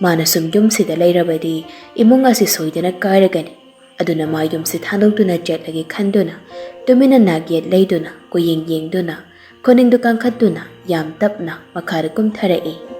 ꯃꯥꯅ ꯁꯨꯝ ꯌꯨꯝꯁꯤꯗ ꯂꯩꯔꯕꯗꯤ ꯏꯃꯨꯡ ꯑꯁꯤ ꯁꯣꯏꯗꯅ ꯀꯥꯏꯔꯒꯅꯤ꯫ ꯑꯗꯨꯅ ꯃꯥ ꯌꯨꯝꯁꯤ ꯊꯥꯗꯣꯛꯇꯨꯅ ꯆꯠꯂꯒꯦ ꯈꯟꯗꯨꯅ, ꯇꯨꯃꯤꯟꯅ ꯅꯥꯛꯌꯦꯠ ꯂꯩꯗꯨꯅ, ꯀꯣꯌꯦꯡ ꯌꯦꯡꯗꯨꯅ, ꯈꯨꯅꯤꯡꯗꯨ ꯀꯥꯡꯈꯠꯇꯨꯅ ꯌꯥꯝ ꯇꯞꯅ ꯃꯈꯥꯗ ꯀꯨꯝꯊꯔꯛꯏ꯫